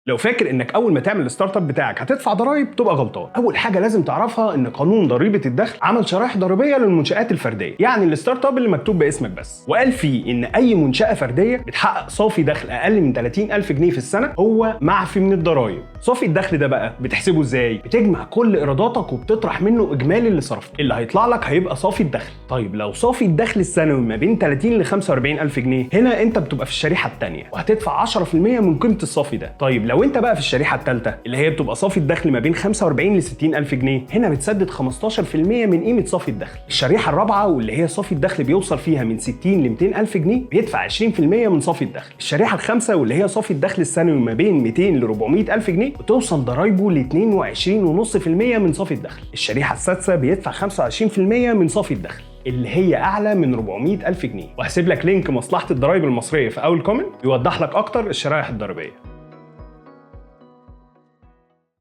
لو فاكر انك اول ما تعمل ال startup بتاعك هتدفع ضرايب تبقى غلطان. اول حاجة لازم تعرفها ان قانون ضريبة الدخل عمل شرائح ضريبية للمنشآت الفردية، يعني ال startup اللي مكتوب باسمك بس، وقال فيه ان اي منشاه فردية بتحقق صافي دخل اقل من 30,000 جنيه في السنة هو معفي من الضرايب. صافي الدخل ده بقى بتحسبه ازاي؟ بتجمع كل ايراداتك وبتطرح منه اجمالي اللي صرفته، اللي هيطلع لك هيبقى صافي الدخل. طيب لو صافي الدخل السنوي ما بين 30 ل 45,000 جنيه، هنا انت بتبقى في الشريحة الثانية وهتدفع 10% من قيمة الصافي ده. طيب لو انت بقى في الشريحة الثالثة اللي هي بتبقى صافي الدخل ما بين 45 ل 60,000 جنيه، هنا بتسدد 15% من قيمة صافي الدخل. الشريحة الرابعة واللي هي صافي الدخل بيوصل فيها من 60 ل 200,000 جنيه بيدفع 20% من صافي الدخل. الشريحة الخامسة واللي هي صافي الدخل السنوي ما بين 200 ل 400,000 جنيه بتوصل ضرايبه ل 22.5% من صافي الدخل. الشريحة السادسة بيدفع 25% من صافي الدخل اللي هي اعلى من 400,000 جنيه. وهسيب لك link مصلحة الضرايب المصرية في اول comment يوضح لك اكتر الشرائح الضريبية.